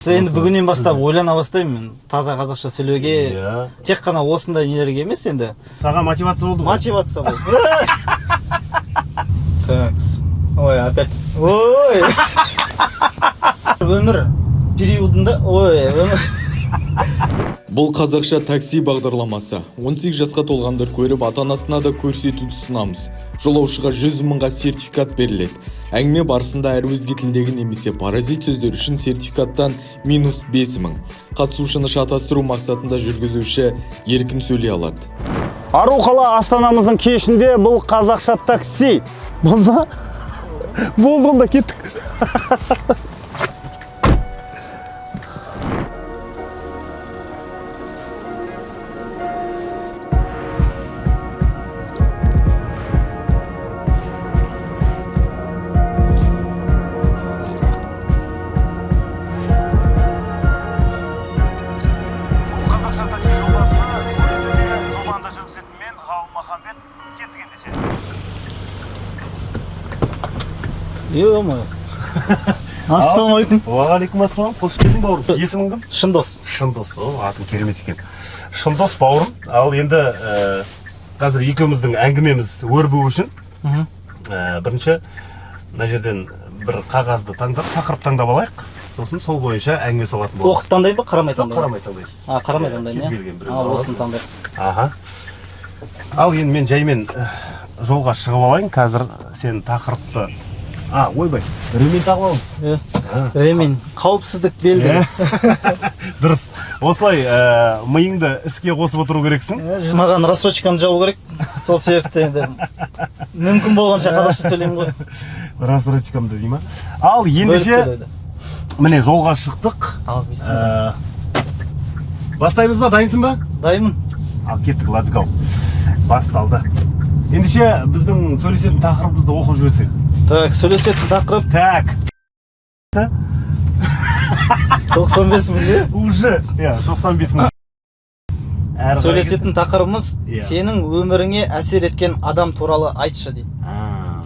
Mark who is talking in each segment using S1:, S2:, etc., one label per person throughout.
S1: Енді бүгіннен бастап ойлана бастаймын мен таза қазақша сөйлеуге.
S2: Иә.
S1: Тек қана осындай нелерге емес енді.
S2: Саған мотивация болды ғой.
S1: Мотивация болды. Так, ой, опять, ой, өмір периодында, ой, өмір.
S3: Бұл «Қазақша такси» бағдарламасы. 18 жасқа толғандар көріп, ата-анасына да көрсетуді ұсынамыз. Жолаушыға 100 мыңға сертификат беріледі. Әңгіме барысында әр өзге тілдегі немесе паразит сөздер үшін сертификаттан минус 5 мың. Қатысушыны шатастыру мақсатында жүргізуші еркін сөйлей алады.
S4: Ару қала Астанамыздың кешінде бұл «Қазақша такси». Болды ма? Болды, онда кеттік.
S2: Бұл «Қазақша такси» жобасы. Көлікті де, жобаны да жүргізетін мен, Ғалым Махамбет. Кеттік ендеше.
S1: Е, ассалаумағалейкум.
S2: Уағалейкум ассалам, қош келдің, бауырым. Есімің кім?
S1: Шындос.
S2: Шындос, о, атың керемет екен. Шындос бауырым, ал енді қазір екеуміздің әңгімеміз өрбу үшін бірінші мына жерден бір қағазды таңдап, тақырып таңдап алайық. Сосын сол бойынша әңгіме соғатын боламыз.
S1: Оқып таңдаймын ба, қарамай
S2: Жоқ,
S1: таңдаймын?
S2: Қарамай таңдайсыз.
S1: А, қарамай
S2: Иә,
S1: таңдаймын.
S2: Кез
S1: Иә,
S2: келген біреуін
S1: ал
S2: аласың.
S1: осыны таңдайық.
S2: Аха. Ал енді мен жаймен жолға шығып алайын. Қазір сен тақырыпты. А, ойбай, ремень тағып алыңыз.
S1: Иә. Ремень, қауіпсіздік белдігі.
S2: Дұрыс. Осылай миыңды іске қосып отыру керексің.
S1: Маған рассрочканы жабу керек, сол себепті енді мүмкін болғанша қазақша сөйлеймін ғой.
S2: Рассрочкамды дей ма? Ал
S1: Бөліп
S2: ендеше
S1: төлеуді.
S2: Міне, жолға шықтық.
S1: Ал бисмилля.
S2: Бастаймыз ба? Дайынсың ба?
S1: Дайынмын.
S2: Ал кеттік, let's go. Басталды. Ендеше біздің сөйлесетін тақырыбымызды оқып жіберсек.
S1: Так, сөйлесетін тақырып.
S2: Так.
S1: 95 мың, иә.
S2: Уже, иә, 95 мың. Әрі қарай.
S1: Сөйлесетін тақырыбымыз:
S2: Иә.
S1: «Сенің өміріңе әсер еткен адам туралы айтшы» дейді.
S2: А,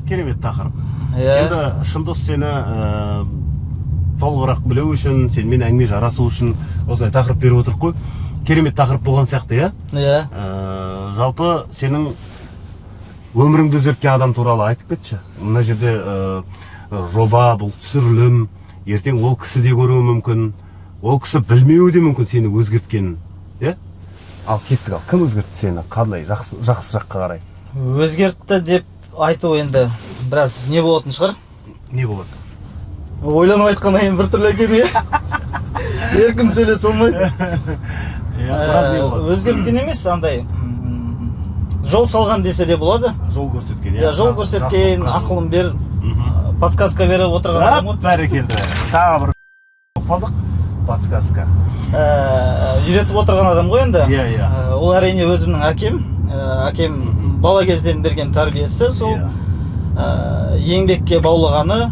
S2: керемет тақырып.
S1: Иә.
S2: Енді, Шындос, сені толығырақ білу үшін, сенімен әңгіме жарасу үшін осылай тақырып беріп отырық қой. Керемет тақырып болған сияқты, иә?
S1: Иә.
S2: Жалпы сенің өміріңді өзгерткен адам туралы айтып кетші. Мына жерде жоба, бұл түсірілім, ертең ол кісі де көруі мүмкін, ол кісі білмеуі де мүмкін сені өзгерткенін, иә? Ал кеттік, ал кім өзгертті сені, қандай жақсы, жақсы жаққа қарай?
S1: Өзгертті деп айту енді біраз не болатын шығар.
S2: Не болады?
S1: Ойланып айтқаннан кейін біртүрлі екен, иә, еркін сөйлесе алмайды.
S2: Иә, біраз не болады?
S1: Өзгерткен емес, андай жол салған десе де болады.
S2: Жол көрсеткен.
S1: Иә, жол көрсеткен,
S2: Жақсылыққа.
S1: ақылын беріп, подсказка беріп отырған адам ғой.
S2: Бәрекелді, тағы бір қалдық, подсказка.
S1: Үйретіп отырған адам ғой енді.
S2: Иә, иә.
S1: Ол әрине өзімнің әкем. Әкем бала кезден берген тәрбиесі сол. Еңбекке баулығаны.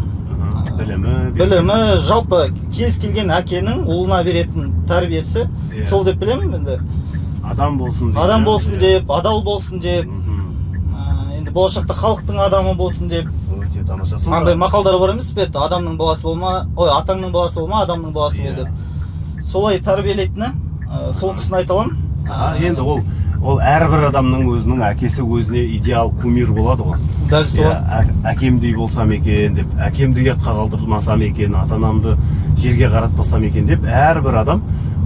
S2: Білімі.
S1: Білімі, жалпы кез келген әкенің ұлына беретін тәрбиесі сол деп білемін енді.
S2: Адам болсын деп.
S1: Адам
S2: Иә.
S1: болсын деп, адал болсын деп, енді болашақта халықтың адамы болсын деп.
S2: Өте тамаша. Сонда-
S1: Андай мақалдар бар емес пе еді, адамның баласы болма, ой, атаңның баласы болма, адамның баласы бол
S2: Иә.
S1: деп. Солай тәрбиелейтіні, сол кісіні айта аламын.
S2: А, енді ол әрбір адамның өзінің әкесі өзіне идеал, кумир болады ғой.
S1: Дәл солай.
S2: Иә, әкемдей болсам екен деп, әкемді ұятқа қалдырмасам екен, ата анамды жерге қаратпасам екен деп әрбір адам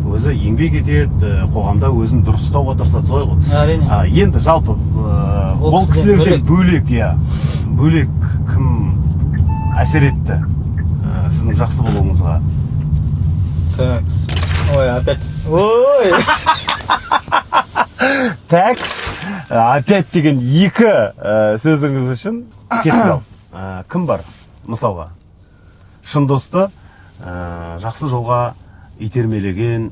S2: өзі еңбек етеді, қоғамда өзін дұрыс ұстауға тырысады, солай ғой.
S1: Әрине.
S2: А, енді жалпы
S1: Ол
S2: ол
S1: кісіден
S2: кісілерден бөлек, иә, бөлек кім әсер етті сіздің жақсы болуыңызға?
S1: Так, ой, опять, ой.
S2: Такс, опять деген екі сөзіңіз үшін кеттік. Ал кім бар, мысалға, Шындосты жақсы жолға итермелеген,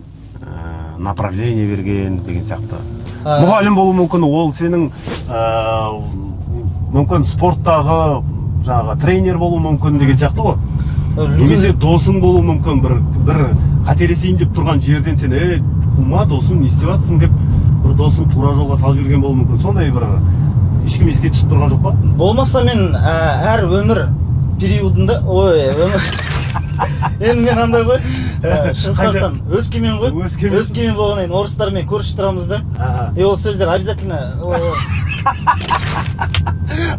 S2: направление берген деген сияқты? Мұғалім болуы мүмкін, ол сенің мүмкін спорттағы жаңағы тренер болуы мүмкін деген сияқты ғой, немесе досың болуы мүмкін, бір қателесейін деп тұрған жерден сен: «Ей, қума, досым, не істеп жатырсың?» – деп бір досың тура жолға салып жіберген болуы мүмкін. Сондай бір ешкім еске түсіп тұрған жоқ па?
S1: Болмаса мен әр өмір периодында, ой, өмір Енді мен андай ғой, Шығыс Қазақстан, Өскемен ғой.
S2: Өскемен.
S1: Өскемен болғаннан кейін орыстармен көрші тұрамыз да. И ол сөздер обязательно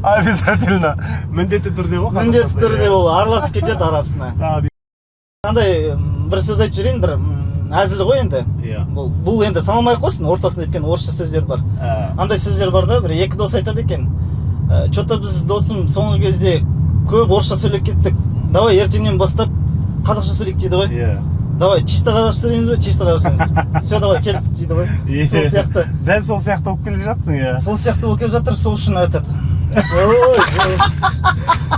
S2: Обязательно, міндетті түрде ғой.
S1: Міндетті түрде ол араласып кетеді арасына. Андай бір сөз айтып жіберейін, бір әзіл ғой енді. Бұл енді саналмай ақ қойсын, ортасында, өйткені орысша сөздер бар. Андай сөздер бар да, бір екі дос айтады екен: Че-то біз, досым, соңғы кезде көп орысша сөйлеп кеттік, давай ертеңнен бастап қазақша сөйлейік», — дейді ғой. «Давай чисто қазақша сөйлейміз бе?» «Чисто қазақша сөйлейміз». «Все, давай, келістік», — дейді ғой. Сол сияқты.
S2: Дәл сол сияқты болып келе жатсың, иә.
S1: Сол сияқты болып келе жатыр. Сол үшін этот, ой, ой,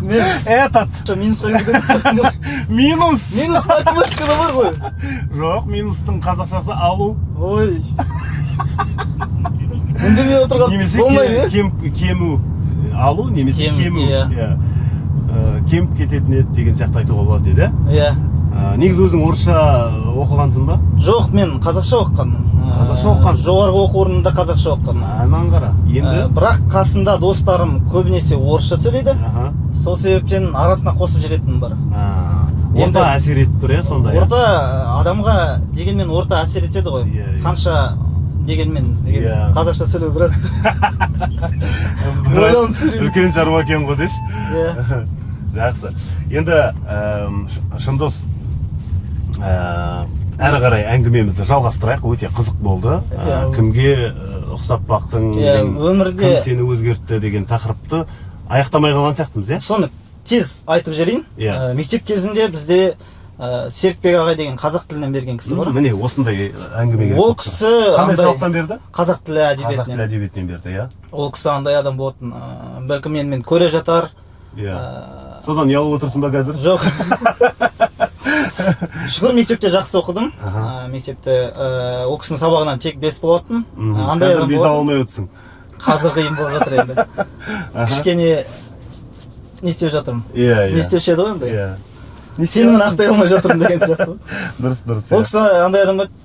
S1: мен
S2: Этот.
S1: Минус қойып кететін сияқтымын ғой.
S2: Минус.
S1: Минус математикада бар ғой.
S2: Жоқ, минустың қазақшасы алу.
S1: Ой, үндемей отырған
S2: Немесе
S1: болмайды, иә?
S2: Кему алу немесе кему,
S1: иә.
S2: иә. Кеміп кететін еді деген сияқты айтуға болады деді.
S1: Иә.
S2: Негізі өзің орысша оқығансың ба?
S1: Жоқ, мен қазақша оқығанмын.
S2: Қазақша оқығансың?
S1: Жоғарғы оқу орнында қазақша оқығанмын.
S2: Анан қара енді.
S1: Бірақ қасымда достарым көбінесе орысша сөйлейді. Сол себептен арасына қосып жіберетінім бар.
S2: Орта әсер етіп тұр, иә, сонда, иә?
S1: Орта адамға дегенмен орта әсер етеді ғой.
S2: Иә, иә.
S1: Қанша дегенмен деген қазақша сөйлеу біраз
S2: Біраз
S1: ойланып сөйлейді.
S2: Үлкен шаруа екен ғой деші.
S1: Иә.
S2: Жақсы, енді Шындос, әрі қарай әңгімемізді жалғастырайық, өте қызық болды. Кімге ұқсап бақтың
S1: Иә,
S2: деген,
S1: өмірде
S2: кім сені өзгертті деген тақырыпты аяқтамай қалған сияқтымыз, иә?
S1: Соны тез айтып жіберейін.
S2: Иә.
S1: Мектеп кезінде бізде Серікбек ағай деген қазақ тілінен берген кісі бар.
S2: Міне, осындай әңгіме керек
S1: Ол
S2: болып тұр.
S1: кісі
S2: Қандай
S1: андай
S2: сабақтан берді?
S1: Қазақ тілі
S2: Қазақ тілі
S1: әдебиетінен.
S2: Әдебиетінен берді, иә.
S1: Ол кісі андай адам болатын, бәлкім енді мен көре жатар.
S2: Содан ұялып отырсың ба қазір?
S1: Жоқ, шүкір, мектепте жақсы оқыдым. Мектепте ол кісінің сабағынан тек 5 болатын. Андай
S2: Қазір
S1: адам
S2: 5 ала
S1: болатын.
S2: алмай отырсың.
S1: Қазір қиын болып жатыр енді кішкене. Не істеп жатырмын,
S2: иә иә
S1: не істеуші еді ғой андай, сенімін ақтай алмай жатырмын деген сияқты.
S2: Дұрыс, дұрыс.
S1: Ол кісі андай адам еді,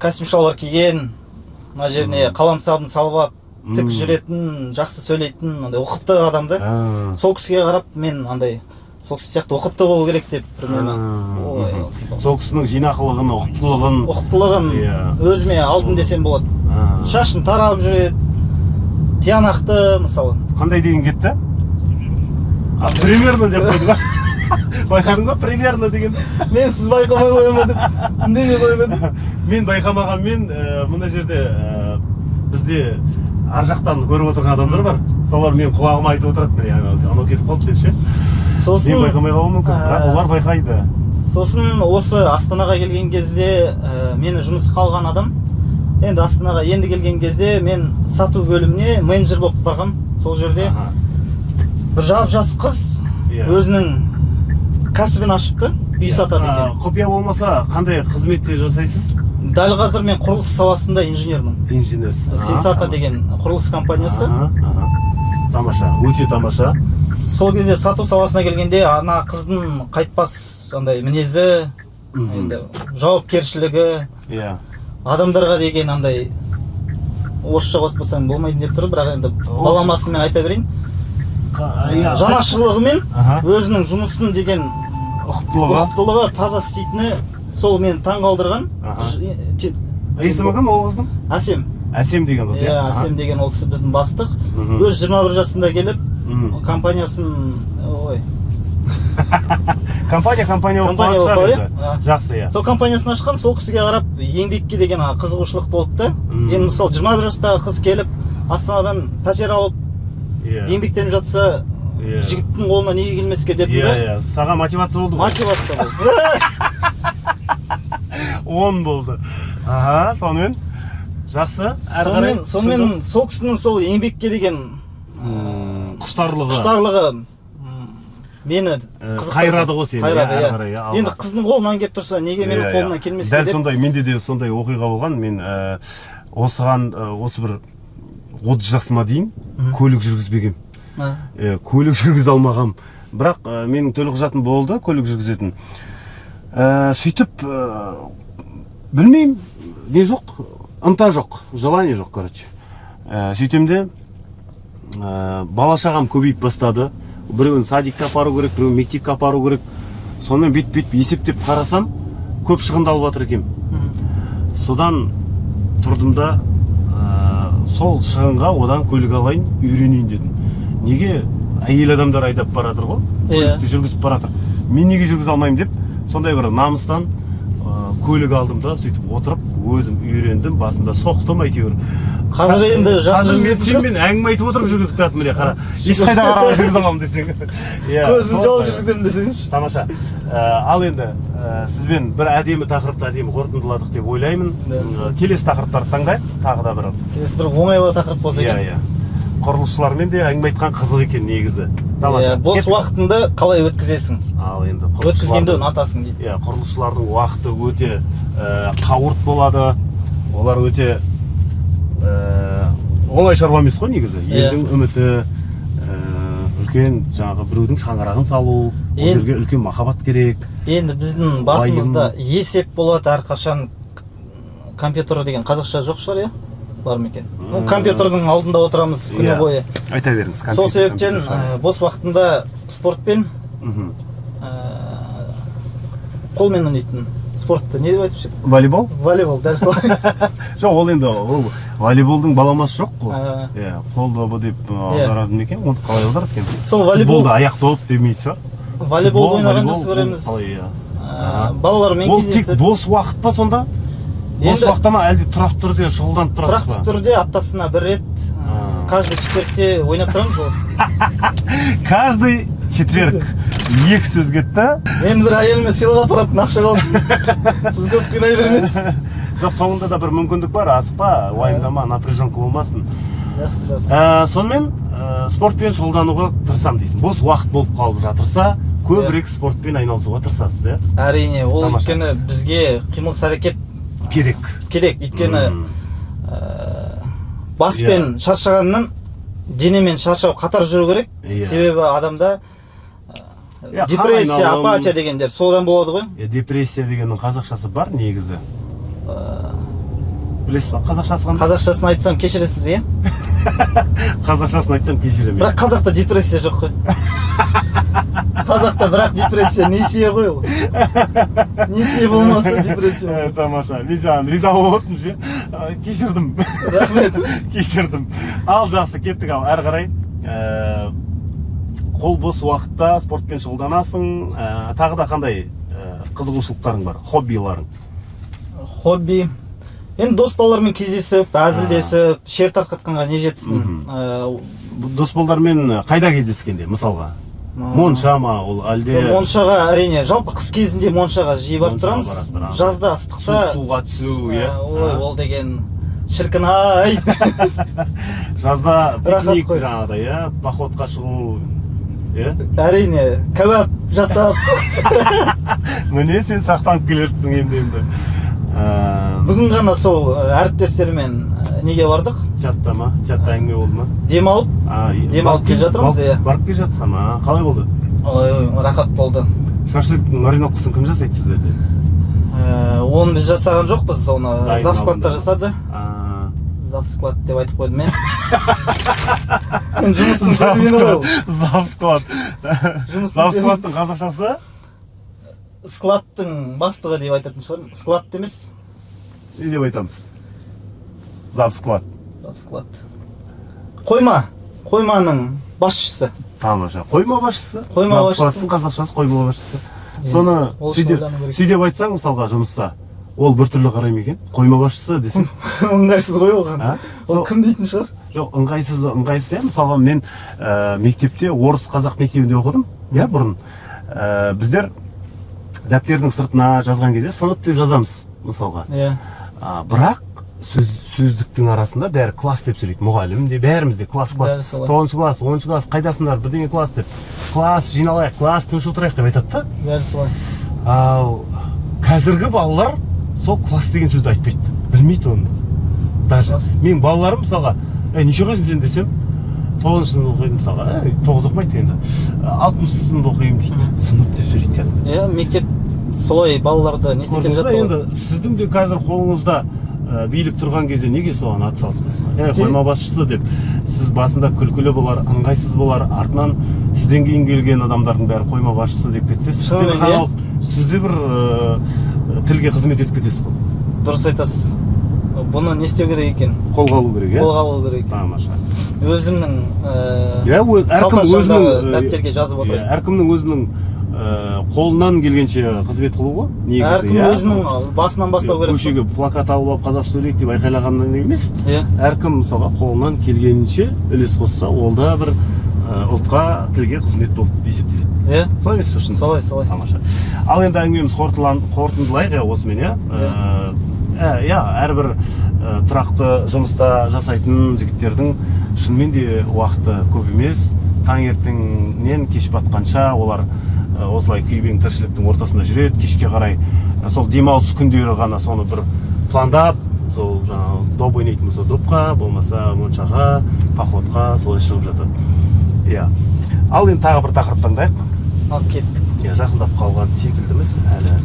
S1: костюм шалбар киген, мына жеріне қалам сабын салып алып, тік жүретін, жақсы сөйлейтін, андай ұқыпты адам да. Сол кісіге қарап мен андай сол кісі сияқты ұқыпты болу керек деп примерно. Ой,
S2: Сол кісінің жинақылығын, ұқыптылығын.
S1: Ұқыптылығын өзіме алдым десем болады. Шашын тарап жүреді, тиянақты мысалы.
S2: Қандай деген кетті? Примерно деп қойды ғой, байқадың ба, примерно деген.
S1: Мен сіз байқамай қоямын деп үндемей қойып едім.
S2: Мен байқамағанмен, мына жерде бізде ар жақтан көріп отырған адамдар бар, солар менің құлағыма айтып отырады: «Міне, анау кетіп қалды», — деп ше.
S1: Сосын
S2: Мен байқамай қалуым мүмкін, бірақ олар байқайды.
S1: Сосын осы Астанаға келген кезде мені жұмысқа алған адам, енді Астанаға енді келген кезде мен сату бөліміне менеджер болып барғам. Сол жерде бір жап жас қыз өзінің кәсібін ашыпты, үй сатады екен.
S2: Құпия болмаса, қандай қызметте жасайсыз?
S1: Дәл қазір мен құрылыс саласында инженермін.
S2: Инженерсіз.
S1: Сенсата деген құрылыс компаниясы.
S2: Аха, аха. Тамаша, өте тамаша.
S1: Сол кезде сату саласына келгенде ана қыздың қайтпас андай мінезі, енді жауапкершілігі, адамдарға деген андай, орысша қоспасам болмайды деп тұр, бірақ енді баламасын мен айта берейін. Жанашырлығымен, өзінің жұмысын деген
S2: Ұқыптылығы.
S1: Ұқыптылығы, таза істейтіні, сол мені таң қалдырған.
S2: Есімі кім ол қыздың?
S1: Әсем.
S2: Әсем деген қыз,
S1: Иә.
S2: иә?
S1: Әсем деген ол кісі біздің бастық. Өзі 21 жасында келіп компаниясын, ой.
S2: Компания, компания болып
S1: Компания
S2: қалатын шығар
S1: болып
S2: енді.
S1: қалады, иә.
S2: Жақсы, иә.
S1: Сол компаниясын ашқан. Сол кісіге қарап еңбекке деген қызығушылық болды да. Енді мысалы, 21 жастағы қыз келіп, Астанадан пәтер алып, еңбектеніп жатса, жігіттің қолына неге келмеске деп да.
S2: Иә, саған мотивация болды ғой.
S1: Мотивация болды.
S2: 10 болды, аха. Сонымен, жақсы, әрі қарай.
S1: Сонымен сол кісінің сол еңбекке деген
S2: Құштарлығы.
S1: Құштарлығы мені қызықтырды.
S2: Қайрады ғой сені,
S1: Қайрады,
S2: иә,
S1: иә.
S2: әрі қарай, иә, алға.
S1: Енді қыздың қолынан келіп тұрса, неге менің
S2: Иә, иә.
S1: қолымнан келмеске
S2: Дәл
S1: деп.
S2: сондай, менде де сондай оқиға болған. Мен осыған осы бір 30 жасыма дейін көлік жүргізбегем. Көлік жүргізе алмағам, бірақ менің төлқұжатым болды көлік жүргізетін. Сөйтіп білмеймін, не жоқ, ынта жоқ, желание жоқ, короче. Сөйтем де бала шағам көбейіп бастады: біреуін садикке апару керек, біреуін мектепке апару керек. Сонымен бүйтіп, бүйтіп есептеп қарасам, көп шығындалып жатыр екенмін. Содан тұрдым да, сол шығынға одан көлік алайын, үйренейін дедім. Неге әйел адамдар айдап бара жатыр ғой, көлікті жүргізіп бара жатыр, мен неге жүргізе алмаймын деп, сондай бір намыстан көлік алдым да, сөйтіп отырып өзім үйрендім. Басында соқтым әйтеуір.
S1: Қазір енді жақсы
S2: Қазір мен
S1: жүргізетін
S2: сенімен
S1: шығарсыз.
S2: әңгіме айтып отырып жүргізіп келатырмын. Міне, қара, ешқайда қарамай жүргізе аламын десең. Иә,
S1: Көзін
S2: сол
S1: жауып жүргіземін десеңші.
S2: Тамаша. Ал енді сізбен бір әдемі тақырыпты әдемі қорытындыладық деп ойлаймын.
S1: Да.
S2: Келесі тақырыптарды таңдайық тағы да бір.
S1: Келесі бір оңайлы тақырып болса екен.
S2: Иә, құрылысшылармен де әңгіме айтқан қызық екен негізі. Тамаша.
S1: Иә, бос
S2: Кеттік.
S1: уақытыңды қалай өткізесің?
S2: Ал енді
S1: Өткізгенде
S2: құрылысшылардың-
S1: ұнатасың дейді.
S2: Иә, құрылысшылардың уақыты өте қауырт болады. Олар өте оңай шаруа емес қой негізі. Елдің үміті, үлкен жаңағы біреудің шаңырағын салу, ол жерге үлкен махаббат керек.
S1: Енді біздің басымызда есеп болады әрқашан. Компьютер деген қазақша жоқ шығар, иә, бар ма екен? Ну, компьютердің алдында отырамыз күні бойы.
S2: Айта беріңіз.
S1: Сол
S2: Компьютер,
S1: себептен
S2: компьютер шығар.
S1: Бос уақытында спортпен, қолмен ойнайтын спортты не деп айтушы еді?
S2: Волейбол.
S1: Волейбол, дәл солай.
S2: Жоқ, ол енді ол волейболдың баламасы жоқ қой.
S1: А.
S2: Иә, қол добы деп
S1: Иә.
S2: аударады ма екен оны? Қалай аударады екен?
S1: Сол волейбол.
S2: Футболды аяқ доп демейтін шығар.
S1: Волейболды
S2: Футбол,
S1: ойнағанды
S2: волейбол,
S1: жақсы
S2: ол
S1: көреміз.
S2: қалай, иә.
S1: Балалармен
S2: Ол тек
S1: кездесіп.
S2: бос уақыт па сонда? Бос уақытта ма, әлде тұрақты түрде шұғылданып тұрасыз
S1: Тұрақты
S2: ба?
S1: түрде, аптасына бір рет, каждый четвергте ойнап тұрамыз ғой.
S2: Каждый четверг, екі сөз кетті.
S1: Мен бір әйеліме сыйлық апаратын ақша қалсын, сіз көп қинай бермеңіз.
S2: Жоқ, соңында да бір мүмкіндік бар, асықпа, уайымдама, напряженка болмасын.
S1: Жақсы, жақсы.
S2: Сонымен спортпен шұғылдануға тырысамын дейсің. Бос уақыт болып қалып жатырса, көбірек спортпен айналысуға тырысасыз, иә?
S1: Әрине, ол
S2: Тамаша.
S1: өйткені бізге қимыл іс әрекет
S2: Керек.
S1: керек, өйткені баспен шаршағаннан денемен шаршау қатар жүру керек. Себебі адамда
S2: Иә,
S1: депрессия,
S2: қан айналым.
S1: апатия дегендер содан болады ғой.
S2: Иә, депрессия дегеннің қазақшасы бар негізі, білесіз ба, қазақшасы қандай?
S1: Қазақшасын айтсам, кешіресіз, иә?
S2: Қазақшасын айтсам, кешіремін.
S1: Бірақ қазақта депрессия жоқ қой. Қазақта бірақ депрессия несие ғой ол. Несие болмаса, депрессия
S2: Ә, тамаша, мен саған риза болып отырмын ше. Кешірдім.
S1: Рахмет.
S2: Кешірдім. Ал жақсы, кеттік. Ал әрі қарай қол бос уақытта спортпен шұғылданасың. Тағы да қандай қызығушылықтарың бар, хоббиларың?
S1: Хобби енді дос балалармен кездесіп, әзілдесіп, шер тарқатқанға не жетсін.
S2: Дос балдармен қайда кездескенде, мысалға, монша ма ол, әлде?
S1: Моншаға, әрине. Жалпы қыс кезінде моншаға жиі барып
S2: Моншаға
S1: тұрамыз.
S2: барасыздар, аха.
S1: Жазда ыстықта
S2: Суға түсу, иә?
S1: Ой, ол деген шіркін ай.
S2: Жазда
S1: Рахат
S2: пикник
S1: қой.
S2: жаңағыдай, иә, походқа шығу, иә?
S1: Әрине, кәуап жасап.
S2: Міне, сен сақтанып келе жатсың енді.
S1: Бүгін ғана сол әріптестермен неге бардық.
S2: Чатта ма, чатта әңгіме болды ма?
S1: Демалып
S2: А,
S1: демалып келе жатырмыз, иә.
S2: Барып келе жатсам, а қалай болды?
S1: Ой, рахат болды.
S2: Шашлыктың мариновкасын кім жасайды сіздерде?
S1: Оны біз жасаған жоқпыз, оны
S2: Дайын
S1: завскладта
S2: алдында.
S1: жасады.
S2: А,
S1: Завсклад деп айтып қойдым мен. Жұмыстың термині ғой ол.
S2: Завсклад.
S1: Жұмыстың
S2: Завскладтың қазақшасы?
S1: Складтың бастығы деп айтатын шығармын. Склад емес.
S2: Не деп айтамыз? Завсклад.
S1: Завсклад, қойма, қойманың басшысы.
S2: Тамаша, қойма басшысы.
S1: Қойма басшысы.
S2: Завскладтың қазақшасы қойма басшысы.
S1: Енді
S2: Соны
S1: ол үшін
S2: сөйтіп
S1: ойлану керек.
S2: сөйтіп айтсаң, мысалға, жұмыста ол біртүрлі қарай ма екен, қойма басшысы десең?
S1: Ыңғайсыз ғой оған.
S2: А?
S1: Ол кім дейтін шығар.
S2: Жоқ, ыңғайсыз, ыңғайсыз, иә. Мысалға, мен мектепте, орыс қазақ мектебінде оқыдым, иә, бұрын. Біздер дәптердің сыртына жазған кезде сынып деп жазамыз, мысалға. А, бірақ сөздіктің арасында бәрі класс деп сөйлейді. Мұғалім де, бәріміз де класс, класс.
S1: Дәл солай.
S2: Тоғызыншы класс, 10-класс, қайдасыңдар, бірдеңе класс деп, класс, жиналайық, класс, тыныш отырайық деп айтады да.
S1: Дәл солай.
S2: Ал қазіргі балалар сол класс деген сөзді айтпайды, білмейді оны даже.
S1: Класс.
S2: Менің балаларым, мысалға, ей, неше оқисың сен десем, тоғызыншы сыныпта оқимын, мысалға. Ей, тоғыз оқымайды енді, алтыншы сыныпта оқимын дейді. Сынып деп сөйлейді кәдімгі.
S1: Иә, мектеп солай балаларды не істеп келе
S2: Көрдіңіз ба?
S1: жатыр ғой.
S2: Енді сіздің де қазір қолыңызда билік тұрған кезде неге соған атсалыспасқа? Е, қойма басшысы деп сіз басында күлкілі болар, ыңғайсыз болар, артынан Сізден кейін келген адамдардың бәрі қойма басшысы деп кетсе, сіз де бір
S1: Шынымен, иә?
S2: канал, сіз де бір тілге қызмет етіп кетесіз ғой.
S1: Дұрыс айтасыз. Бұны не істеу керек екен?
S2: Қолға алу керек, иә.
S1: Қолға алу керек.
S2: Тамаша.
S1: Өзімнің
S2: Иә, әркім
S1: қалташамдағы
S2: өзінің
S1: дәптерге жазып отырайын.
S2: Иә, әркімнің өзінің қолынан келгенше қызмет қылу ғой негізі.
S1: Әркім
S2: иә.
S1: өзінің басынан бастау керек.
S2: Көшеге плакат алып алып, «Қазақша сөйлейік» деп айқайлағаннан емес,
S1: Иә.
S2: әркім, мысалға, қолынан келгенінше үлес қосса, ол да бір ұлтқа, тілге қызмет болып есептеледі.
S1: Иә.
S2: Солай емес пе, шын?
S1: Солай, солай.
S2: Тамаша. Ал енді әңгімеміз қорытындылайық, иә, осымен, иә. Иә, әрбір тұрақты жұмыста жасайтын жігіттердің шынымен де уақыты көп емес. Таңертеңнен кеш батқанша олар осылай күйбең тіршіліктің ортасында жүреді. Кешке қарай сол демалыс күндері ғана соны бір пландап, сол жаңағы доп ойнайтын болса допқа, болмаса моншаға, походқа солай шығып жатады, иә. Ал енді тағы бір тақырып таңдайық.
S1: Ал кеттік.
S2: Иә, жақындап қалған секілдіміз әлі.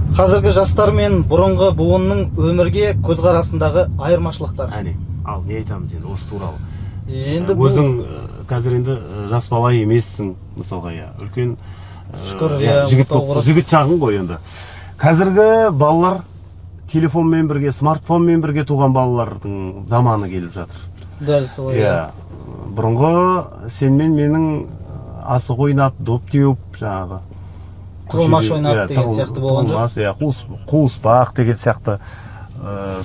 S1: Қазіргі жастар мен бұрынғы буынның өмірге көзқарасындағы айырмашылықтар.
S2: Әне, ал не айтамыз енді осы туралы?
S1: Енді бұл
S2: Өзің қазір енді жас бала емессің, мысалға, иә, үлкен
S1: Шүкір, иә,
S2: жігіт
S1: отау
S2: болып
S1: құрып.
S2: Жігіт шағың ғой енді. Қазіргі балалар, телефонмен бірге, смартфонмен бірге туған балалардың заманы келіп жатыр.
S1: Дәл солай.
S2: Иә, бұрынғы сен мен менің асық ойнап, доп теуіп, жаңағы
S1: Тығылмаш
S2: көшеде,
S1: ойнап
S2: иә,
S1: деген сияқты болған жоқ.
S2: Тығылмаш, иә, қуыспақ деген сияқты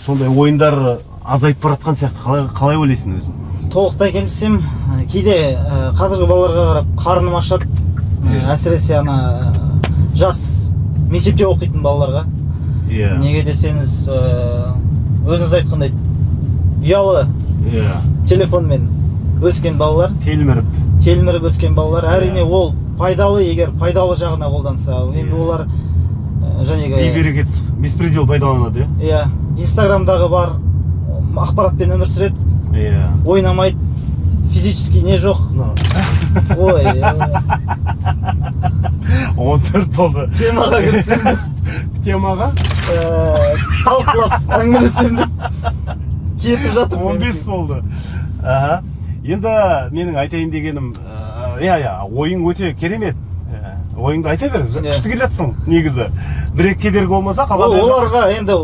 S2: сондай ойындар азайып бара жатқан сияқты. Қалай ойлайсың өзің?
S1: Толықтай келісемін. Кейде қазіргі балаларға қарап қарным ашады. Әсіресе ана жас мектепте оқитын балаларға. Неге десеңіз, өзіңіз айтқандай, ұялы телефонмен өскен балалар,
S2: Телміріп.
S1: Телміріп өскен балалар. Әрине, ол пайдалы, егер пайдалы жағына қолданса. Енді олар жәнегі
S2: Бейберекет, беспредел пайдаланады, иә.
S1: Иә, Инстаграмдағы бар ақпаратпен өмір сүреді, ойнамайды, физический не жоқ. Ой,
S2: 14 болды.
S1: Темаға кірсем деп,
S2: Темаға.
S1: Талқылап әңгімелесем деп кетіп жатыр.
S2: 15 болды. Аха. Енді менің айтайын дегенім, иә, ойың өте керемет. Ойыңды айта бер. Күшті келе жатсың негізі. Бір екі кедергі болмаса, қалған бәрі.
S1: Оларға енді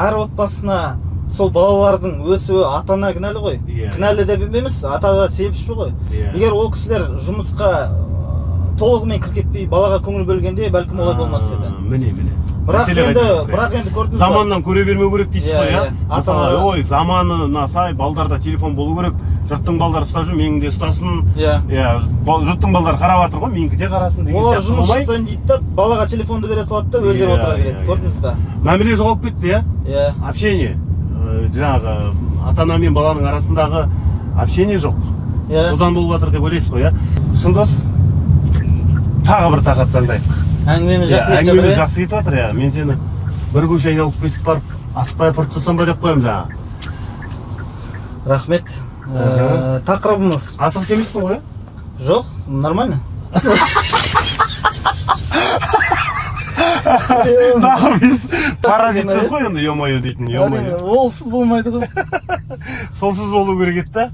S1: әр отбасына сол балалардың өсуі ата ана кінәлі ғой. Кінәлі деп емес, ата ана себепші ғой. Егер ол кісілер жұмысқа толығымен кіріп кетпей, балаға көңіл бөлгенде, бәлкім, олай болмас еді.
S2: Міне, міне.
S1: Бірақ
S2: Мәселе
S1: енді
S2: қайда жатыр, иә?
S1: бірақ енді көрдіңіз ба?
S2: Заманнан көре бермеу керек дейсіз
S1: Иә,
S2: ғой, иә?
S1: иә.
S2: Мысалы, ой, заманына сай балдарда телефон болу керек, жұрттың балдары ұстап жүр, менің де ұстасын.
S1: Иә.
S2: Иә, жұрттың балдары қарап жатыр ғой, менікі де қарасын деген
S1: Олар
S2: сияқты
S1: жұмыс
S2: болмай,
S1: жасайын дейді да, балаға телефонды бере салады да, өздері отыра береді. Көрдіңіз ба?
S2: Мәміле жоғалып кетті, иә?
S1: Иә.
S2: Общение, жаңағы ата ана мен баланың арасындағы общение жоқ.
S1: Иә.
S2: Содан болып жатыр деп ойлайсыз ғой, иә? Шындос, тағы бір тақырып таңдайық.
S1: Әңгімеміз
S2: Иә,
S1: жақсы кетіп жатыр,
S2: әңгімеміз
S1: иә?
S2: Жақсы кетіп жатыр, иә. Мен сені бір көше айналып кетіп барып, асықпай апарып тастасам ба деп қоямын жаңа.
S1: Рахмет. Тақырыбымыз
S2: Асығыс емессің ғой, иә?
S1: Жоқ, нормально.
S2: Тағы біз паразитсіз ғой енді, ё-моё дейтін,
S1: Әрине,
S2: ё-моё.
S1: олсыз болмайды ғой.
S2: Солсыз болу керек еді да.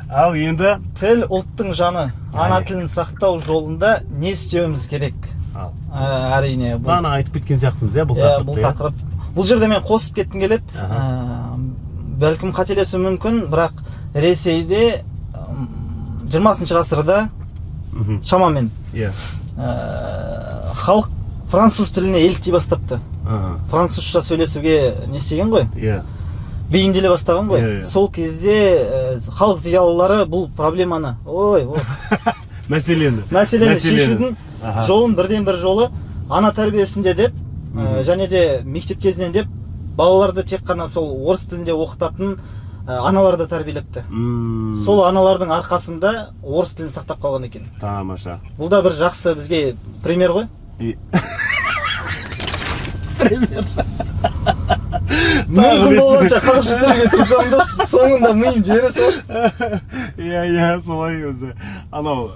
S2: Ал енді
S1: Тіл — ұлттың жаны. Ана
S2: Әне.
S1: тілін сақтау жолында не істеуіміз керек?
S2: Ал.
S1: Әрине, бұл
S2: Бағана айтып кеткен сияқтымыз, иә, бұл
S1: иә,
S2: тақырыпты,
S1: бұл
S2: иә?
S1: тақырып. Бұл жерде мен қосып кеткім келеді. Бәлкім, қателесуім мүмкін, бірақ Ресейде 20 ғасырда шамамен халық француз тіліне еліктей бастапты. Французша сөйлесуге не істеген ғой? Бейімделе бастаған ғой.
S2: Иә, иә.
S1: Сол кезде халық зиялылары бұл проблеманы, ой, ой,
S2: Мәселені.
S1: Мәселені шешудің жолын, бірден бір жолы ана тәрбиесінде деп, және де мектеп кезінен деп, балаларды тек қана сол орыс тілінде оқытатын аналарды тәрбиелепті. Сол аналардың арқасында орыс тілін сақтап қалған екен.
S2: Тамаша.
S1: Бұл да бір жақсы бізге пример ғой. Мүмкін болғанша қазақша сөйлеуге тырысамын да, соңында миым жібере салады.
S2: Иә, солай өзі. Анау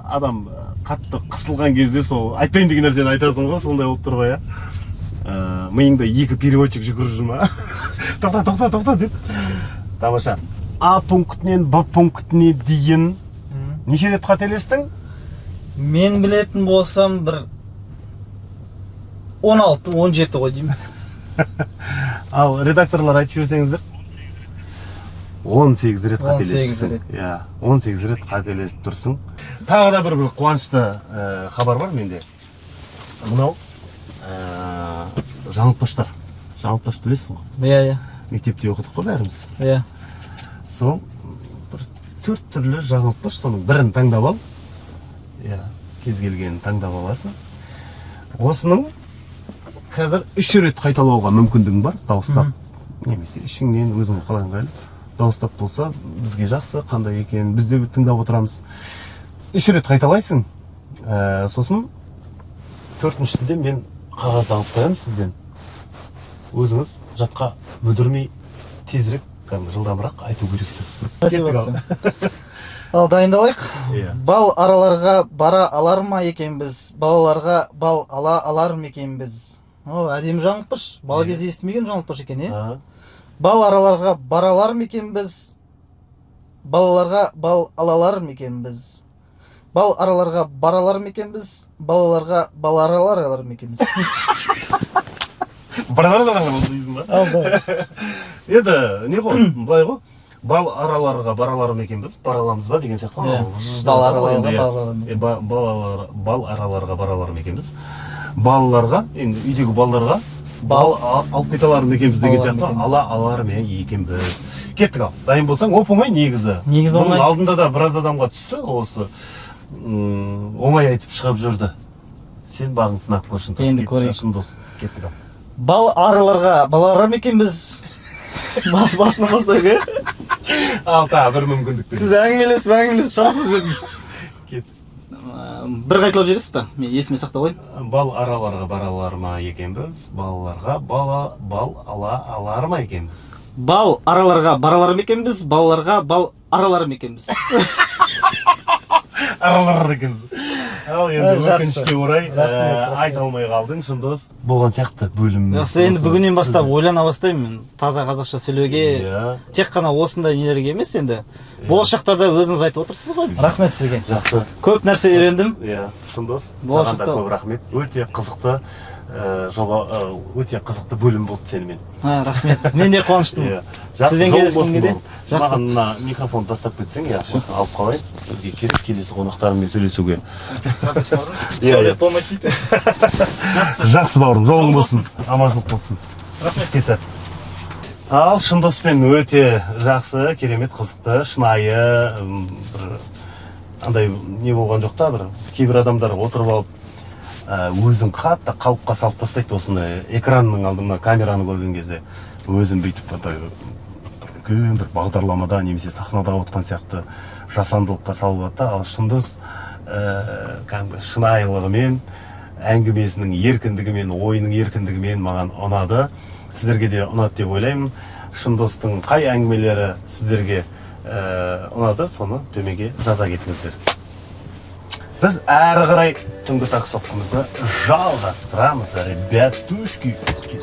S2: адам қатты қысылған кезде сол айтпаймын деген нәрсені айтасың ғой, сондай болып тұр ғой, иә. Миыңда екі переводчик жүгіріп жүр ма? Тоқта, тоқта, тоқта деп. Тамаша. А пунктінен Б пунктіне дейін неше рет қателестің?
S1: Мен білетін болсам, бір 16-17 ғой деймін.
S2: Ал редакторлар, айтып жіберсеңіздер. 18 рет
S1: 18
S2: қателесіпсің.
S1: Рет.
S2: Иә, 18 рет қателесіп тұрсың. Тағы да бір қуанышты хабар бар менде. Мынау жаңылтпаштар. Жаңылтпашты білесің ғой?
S1: Иә.
S2: Мектепте оқыдық қой бәріміз.
S1: Иә.
S2: Сол бір төрт түрлі жаңылтпаш, соның бірін таңдап ал. Иә, кез келгенін таңдап аласың. Осының қазір үш рет қайталауға мүмкіндігің бар, дауыстап немесе ішіңнен, өзің қалай ыңғайлы. Дауыстап болса, бізге жақсы, қандай екенін біз де тыңдап отырамыз. Үш рет қайталайсың, сосын төртіншісінде мен қағазды алып қоямын сізден. Өзіңіз жатқа мүдірмей, тезірек, кәдімгі жылдамырақ айту керексіз. Кеттік ал.
S1: Ал, дайындалайық.
S2: Иә.
S1: Бал араларға бара алар ма екенбіз, балаларға бал ала алар ма екенбіз? О, әдемі жаңылтпаш. Бала кезде естімеген жаңылтпаш екен, иә. Бал араларға бара алар ма екенбіз, балаларға бал ала алар ма екенбіз? Бал араларға бара алар ма екенбіз, балаларға бал аралар алар ма екенбіз?
S2: Дейсің ба?
S1: Ал, давай.
S2: Енді не ғой, былай ғой: бал араларға бара алар ма екенбіз, бара аламыз ба деген сияқты ғой.
S1: Иә.
S2: Анау жж
S1: Бал
S2: деп жатыр ғой
S1: араларға
S2: енді, иә.
S1: бара алар ма
S2: Е, балалар, бал араларға бара алар ма екенбіз, балаларға, енді үйдегі балаларға бал алып кете алар ма екенбіз деген
S1: Алар ма
S2: сияқты.
S1: екенбіз.
S2: Ала алар ма екенбіз? Кеттік ал, дайын болсаң. Оп оңай негізі.
S1: Негізі
S2: Бұның
S1: оңай.
S2: алдында да біраз адамға түсті осы. Оңай айтып шығып жүрді. Сен бағың сынап көр, Шынтас.
S1: Енді
S2: Кеттік,
S1: көрейік.
S2: Шындос, кеттік ал.
S1: Бал араларға бала алар ма екенбіз? Басынан бастайық, иә.
S2: Ал, тағы бір мүмкіндік бер.
S1: Сіз әңгімелесіп әңгімелесіп шатасып жүрдіңіз.
S2: Кет.
S1: Бір қайталап жібересіз ба, мен есіме сақтап қояйын.
S2: Бал араларға бара алар ма екенбіз, балаларға бала бал ала алар ма екенбіз?
S1: Бал араларға бара алар ма екенбіз, балаларға бал аралар ма екенбіз?
S2: Аралар екенбіз. Ал енді
S1: Жақсы.
S2: өкінішке орай,
S1: Рахмет, рахмет.
S2: айта алмай қалдың, Шындос. Болған сияқты бөліміміз.
S1: Жақсы, енді бүгіннен бастап ойлана бастаймын мен таза қазақша сөйлеуге. Тек қана осындай нелерге емес, енді болашақта да. Өзіңіз айтып отырсыз ғой. Рахмет сізге.
S2: Жақсы.
S1: Көп нәрсе үйрендім.
S2: Иә, Шындос, саған да
S1: Болашақта-
S2: көп рахмет. Өте қызықты жоба, өте қызықты бөлім болды сенімен.
S1: А, рахмет, мен де қуаныштымын
S2: Иә. Жақсы,
S1: сізбен
S2: жолың болсын,
S1: кездескенге де.
S2: бауырым.
S1: Жақсы.
S2: Маған мына микрофонды тастап кетсең, иә, осыны алып қалайын. Бізге керек келесі қонақтарыммен сөйлесуге.
S1: Иә,
S2: Иә.
S1: Болмайды дейді. Жақсы.
S2: Жақсы, бауырым, жолың болсын. Аманшылық болсын. Іске сәт. Ал Шындоспен өте жақсы, керемет, қызықты, шынайы, бір андай не болған жоқ та. Бір кейбір адамдар отырып алып, өзін қатты қалыпқа салып тастайды осыны, экранның алдында, камераны көрген кезде өзін бүйтіп андай бір үлкен бір бағдарламада немесе сахнада отқан сияқты жасандылыққа салып алады да. Ал Шындос кәдімгі шынайылығымен, әңгімесінің еркіндігімен, ойының еркіндігімен маған ұнады. Сіздерге де ұнады деп ойлаймын. Шындостың қай әңгімелері сіздерге ұнады, соны төменге жаза кетіңіздер. Біз әрі қарай түнгі таксовкамызды жалғастырамыз, ребятушки. Кеттік.